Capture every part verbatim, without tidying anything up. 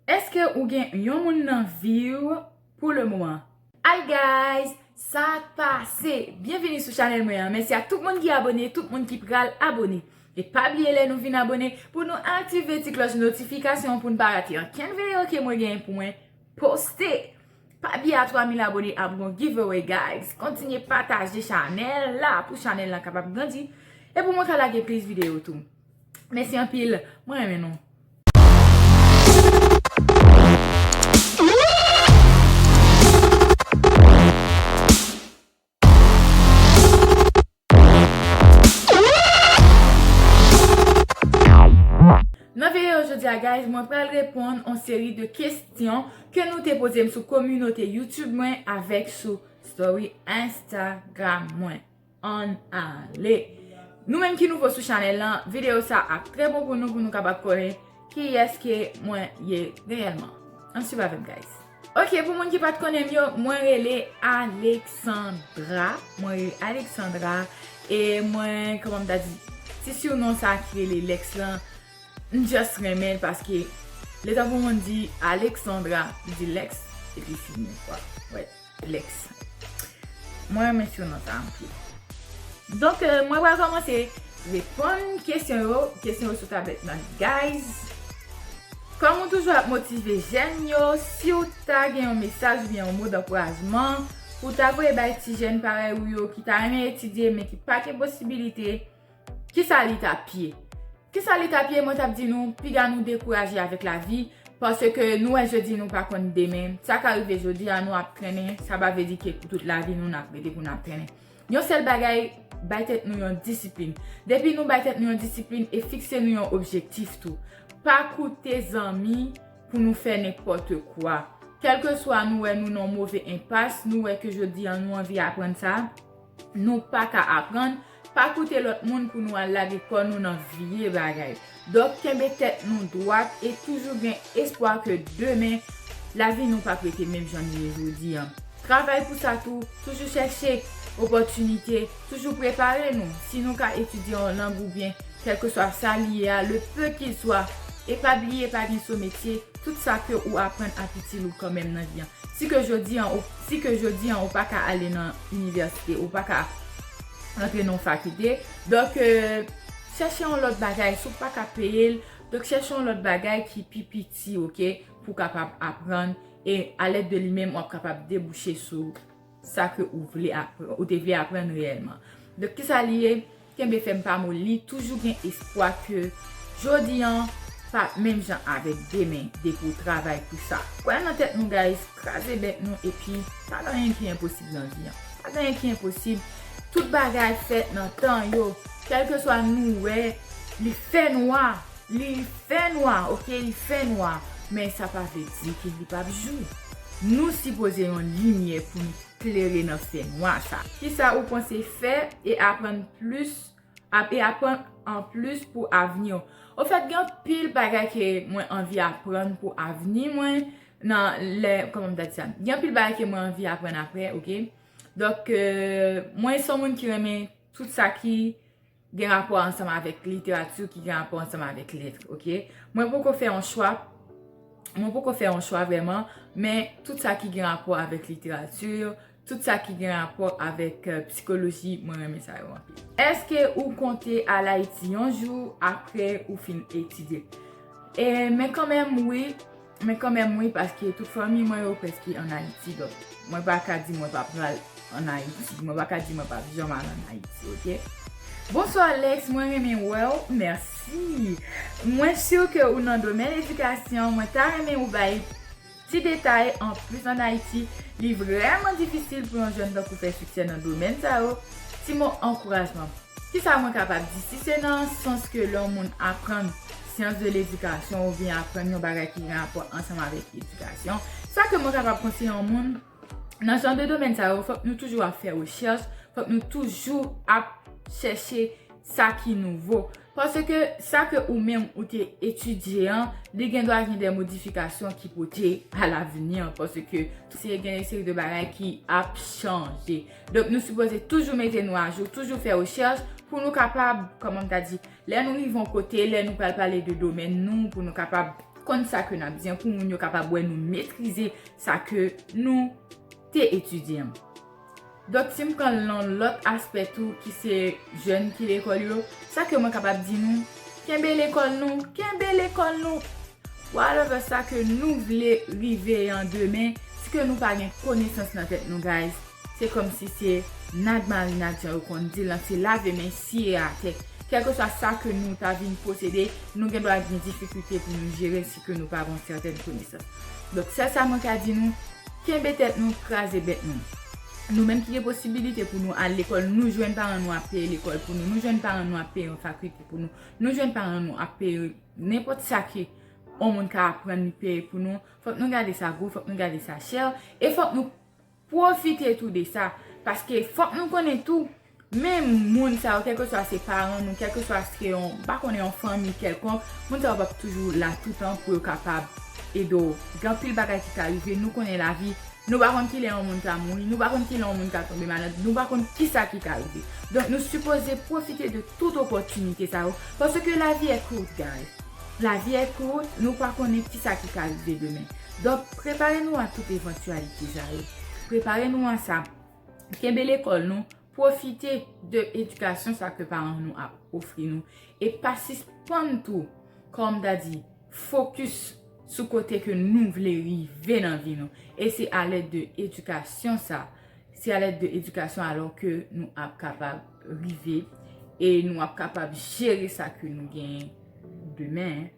Èske ou gen yon moun nan vi w pou le moman? Hi guys, sa k pase? Byenvini sou chanèl mwen an. Mèsi a tout moun ki abone, tout moun ki pral abone. E pa bliye lè nou vin abone pou nou aktive ti klòch notifikasyon pou n pa rate ankenn videyo ke mwen genyen pou mwen poste. Pa bliye a twa mil abone ap gon giveaway guys. Kontinye pataje chanèl la pou chanèl la kapab grandi e pou mwen ka lage plis videyo tou. Mèsi anpil, mwen renmen nou. Nan videyo jodi a guys, mwen pral reponn yon seri de kesyon ke nou te poze m sou kominote YouTube mwen avèk sou story Instagram mwen. Ann ale. Nou menm ki nouvo sou chanèl lan, videyo sa ap trè bon pou nou, pou nou kapab konnen kiyès ke mwen ye reyèlman. Ann swiv avè m guys. Ok, pou moun ki pa t konnen m yo, mwen rele Alexandra. Mwen rele Alexandra. E mwen, kòman m ta di, ti surnom sa ki rele Lex lan, m just renmen l paske letan pou moun di Alexandra, li di Lex, epi fini kwa. Wè, Lex. Mwen renmen surnom sa anpil. Donk, euh, mwen pral kòmanse reponn kesyon yo, kesyon yo sou tablèt nan, guys. Kòm ou toujou ap motive jèn yo, si w ta gen yon mesaj oubyen yon mo dankourajman pou w ta voye bay ti jèn parèy ou yo ki ta renmen etidye men ki pa gen posibilite, kisa li t ap ye? Kisa li t ap ye? Mwen t ap di nou, piga nou dekouraje avèk lavi, paske nou wè jodi nou pa konn demen. Sa ka rive jodi a, nou ap trennen, sa pa vle di ke pou tout lavi nou n ap rete pou n ap trennen. Yon sèl bagay, bay tèt nou yon disiplin. Depi nou bay tèt nou yon disiplin e fikse nou yon objektif tou. Pa koute zanmi pou nou fè nenpòt kwa. Kèlkeswa nou wè nou nan yon move enpas, nou wè ke jodi a nou anvi aprann sa, nou pa ka aprann, pa koute lòt moun pou nou al lage kò nou nan vye bagay. Donk, kenbe tèt nou dwat e toujou gen espwa ke demen, lavi nou p ap rete menm jan li ye jodi a. Travay pou sa tou, toujou chèche opòtinite, toujou prepare nou. Si nou ka etidye yon lang oubyen kèlkeswa sa li ye a, le peu qu'il soit, e pa bliye pa gen so metye, tout sa ke ou aprann ap itil ou kanmenm nan vi an. Si ke jodi an, ou, si ke jodi an ou pa ka ale nan inivèsite, ou pa ka rantre nan yon fakilte, donk, euh, chèche yon lòt bagay, si w pa ka peye l, donk chèche yon lòt bagay ki pi piti, ok, pou w kapab aprann, e alèd de li menm, w ap kapab debouche sou sa ke ou vle apr-, ou te vle aprann reyèlman. Donk, kisa li ye? Kenbe fèm pa moli, toujou gen espwa ke jodi an pa menm jan avèk demen, depi w travay pou sa. Kwè nan tèt nou, guys, kraze bèk nou, epi pa gen anyen ki enposib nan vi an. Pa gen anyen ki enposib. Tout bagay fèt nan tan yo. Kèlkeswa nou wè, li fè nwa, li fè nwa, ok, li fè nwa, men sa pa vle di ke li p ap jou. Nou sipoze yon limyè pou nou klere nan fè nwa sa. Kisa ou panse fè e aprann plis, ap, e aprann anplis pou avni w? Ofèt, gen anpil bagay ke mwen anvi aprann pou avni mwen nan lè, kòman m ta di sa? Gen anpil bagay ke mwen anvi aprann apre, ok? Donk, euh, mwen se yon moun ki renmen tout sa ki gen rapò ansanm avèk literati, ki gen rapò ansanm avèk lèt, ok? Mwen poko fè yon chwa, mwen poko fè yon chwa vrèman, men tout sa ki gen rapò avèk literati, tout sa ki gen rapò avèk, euh, psikoloji, mwen renmen sa yo anpil. Èske ou konte al Ayiti yon jou apre ou fin etidye? E, men kanmenm, wi, men kanmenm, wi, paske tout fanmi mwen yo prèske ann Ayiti, donk mwen pa ka di mwen pa pral ann Ayiti, mwen pa ka di mwen pa janm al ann Ayiti, ok? Bonswa Lex, mwen renmen wè w, mèsi. Mwen si ke ou nan domèn edikasyon, mwen ta renmen ou bay ti detay anplis. Ann Ayiti, li vrèman difisil pou yon jèn tankou fè siksè nan domèn sa yo. Ti mo ankourajman. Kisa mwen kapab di? Si se nan sans ke lè yon moun aprann syans de ledikasyon oubyen aprann yon bagay ki gen rapò ansanm avèk edikasyon, sa ke mwen kapab konseye yon moun nan jan de domèn sa yo, fòk nou toujou ap fè rechèch, fòk nou toujou ap chèche sa ki nouvo. Paske sa ke ou menm ou te etidye an, li gen dwa gen de modifikasyon ki pote alavni an. Paske se gen yon seri de bagay ki ap chanje. Donk, nou sipoze toujou mete nou ajou, toujou fè rechèch pou nou kapab, kòman m ta di, lè nou rive yon kote, lè nou pral pale de domèn nou, pou nou kapab konn sa ke n ap di an, pou moun yo kapab wè nou metrize sa ke nou te etidye an. Donk, si m pran yon lòt aspè tou, ki se jèn ki lekòl yo, sa ke mwen kapab di nou, kenbe lekòl nou, kenbe lekòl nou. Whatever sa ke nou vle rive an demen, si ke nou pa gen konesans nan tèt nou, guys, se kòmsi se nad marinad, jan yo konn di l lan, se lave men siye atè. Kèlkeswa sa ke nou ta vin posede, nou gen dwa gen difikilte pou nou jere si ke nou pa gen sètèn konesans. Donk, sèl sa mwen ka di nou, kenbe tèt nou, kraze bèt nou. Nou menm ki gen posibilite pou nou al lekòl, nou jwenn paran nou ap peye lekòl pou nou, nou jwenn paran nou ap peye yon fakilte pou nou, nou jwenn paran nou ap peye nenpòt sa ke yon moun ka aprann li peye pou nou. Fòk nou gade sa gwo, fòk nou gade sa chè, e fòk nou pwofite tou de sa, paske fòk nou konnen tou, menm moun sa yo, kèlkeswa se paran nou, kèlkeswa se yon, m pa konnen, yon fanmi kèlkonk, moun sa yo p ap toujou la toutan pou yo kapab ede w. Gen anpil bagay ki ka rive, nou konnen lavi, nou pa konn kilè yon moun ka mouri, nou pa konn kilè yon moun ka tonbe malad, nou pa konn kisa ki ka rive. Donk, nou sipoze pwofite de tout opòtinite sa yo, paske la vie est courte, guys. La vie est courte, nou pa konnen kisa ki ka rive demen. Donk, prepare nou a tout evantyalite sa yo. Prepare nou a sa. Kenbe lekòl nou, pwofite de edikasyon sa ke paran nou ap ofri nou. E pa sispann tou, kòm m ta di, fokis sou kote ke nou vle rive nan vi nou. E se alèd de edikasyon sa, se alèd de edikasyon alò ke nou ap kapab rive e nou ap kapab jere sa ke nou genyen demen.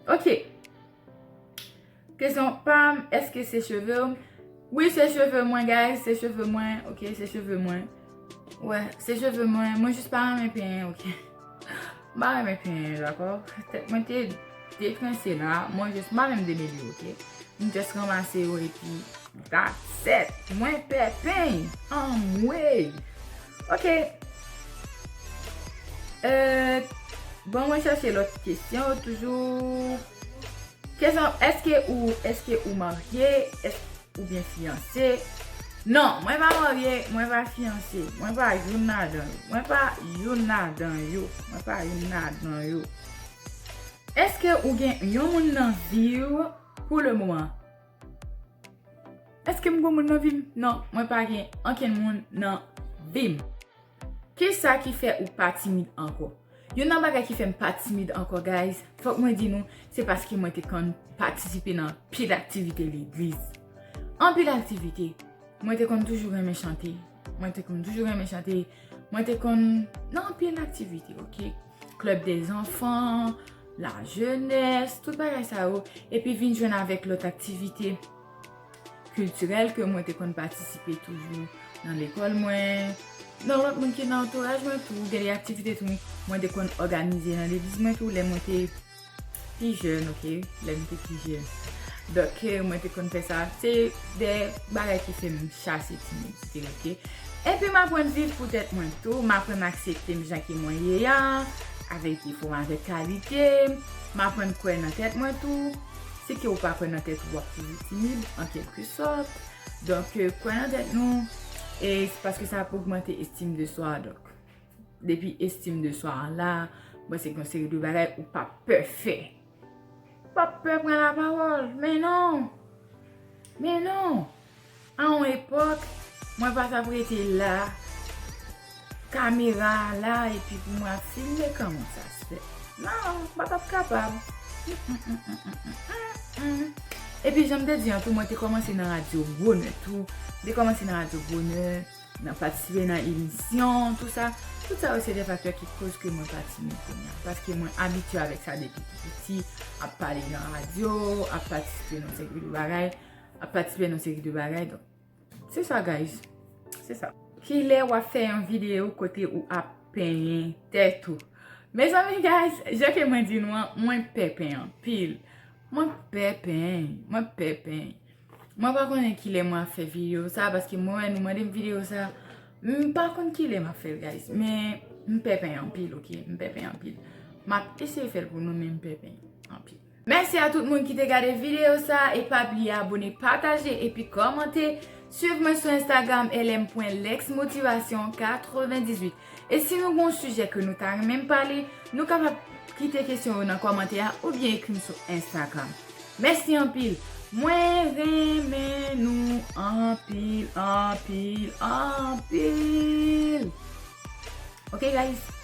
Ok. Kesyon pa m, èske se cheve w? Wi, se cheve mwen, guys, se cheve mwen, ok, se cheve mwen. Wè, se cheve mwen, mwen jis pa renmen penyen, ok. M pa renmen penyen, dakò? Tèt mwen te detrense la, mwen jis, m pa menm demele, ok? M jis ranmase yo epi that's it. Mwen pè peny. Anmwey. Ok. Euh, bon, mwen chèche lòt kesyon toujou. Kesyon, èske ou, èske ou marye? Èske oubyen fiyanse? Non, mwen pa marye, mwen pa fiyanse. Mwen pa youn ladan yo. Mwen pa youn ladan yo. Mwen pa youn ladan yo. Èske ou gen yon moun nan vi w pou le moman? Èske m gen moun nan vi m? Non, mwen pa gen ankenn moun nan vi m. Kisa ki fè ou pa timid ankò? Youn nan bagay ki fè m pa timid ankò, guys, fòk mwen di nou, se paske mwen te konn patisipe nan anpil aktivite legliz. Anpil aktivite. Mwen te konn toujou renmen chante. Mwen te konn toujou renmen chante. Mwen te konn nan anpil aktivite, ok? Club des enfants, la jeunesse, tout bagay sa yo. Epi vin jwenn avèk lòt aktivite kiltirèl ke mwen te konn patisipe toujou nan lekòl mwen, nan lòt moun ki nan antouraj mwen tou, gen de aktivite tou mwen te konn òganize nan legliz mwen tou, lè mwen te pi jèn, ok, lè m te pi jèn. Donk, eh, mwen te konn fè sa, se de bagay ki fè m chase timidite, ok. Epi m aprann viv pou tèt mwen tou, m aprann aksepte m jan ke mwen ye a, avèk defo m, avèk kalite m, m aprann kwè nan tèt mwen tou. Si ke ou pa kwè nan tèt ou, w ap toujou timid, an kèlke sòt. Donk, eh, kwè nan tèt nou, e se paske sa ap ogmante estim de swa, donk. Depi estim de swa an la, mwen se gen yon seri de bagay ou pa pè fè. Ou pa pè pran lapawòl. Men non. Men non. A yon epòk, mwen pa t ap rete la, kamera a la, epi pou mwen ap filme kòman sa se fèt. Non, m pa t ap kapab. Mm, mm, mm. Epi jan m te di an tou, mwen te kòmanse nan radyo bonè tou. M te kòmanse nan radyo bonè. Nan patisipe nan emisyon, tout sa, tout sa yo se de faktè ki koz ke mwen pa timid kounye a. Paske mwen abitye avèk sa depi tou piti, ap pale nan radyo, ap patisipe nan seri de bagay, ap patisipe nan seri de bagay. Donk, se sa, guys. Se sa. Kilè w ap fè yon videyo kote ou ap penyen tèt ou? Mezanmi, guys, jan ke mwen di nou an, mwen pè penyen anpil. Mwen pè penyen, mwen pè penyen. Mwen pa konnen kilè mwen ap fè videyo sa, paske mwen wè nou mande m videyo sa. M pa konn kilè m ap fè l, guys, men m pè penyen anpil, ok? M pè penyen anpil. M ap eseye fè l pou nou, men m pè penyen anpil. Mèsi a tout moun ki te gade videyo sa, e pa bliye abone, pataje, epi kòmante. Swiv mwen sou Instagram, L M pwen Lex Motivation katrevendizuit. E si nou gen yon sijè ke nou ta renmen m pale, nou kapab kite kesyon yo nan kòmantè a oubyen ekri m sou Instagram. Mèsi anpil. Mwen renmen nou anpil, anpil, anpil. Ok, guys,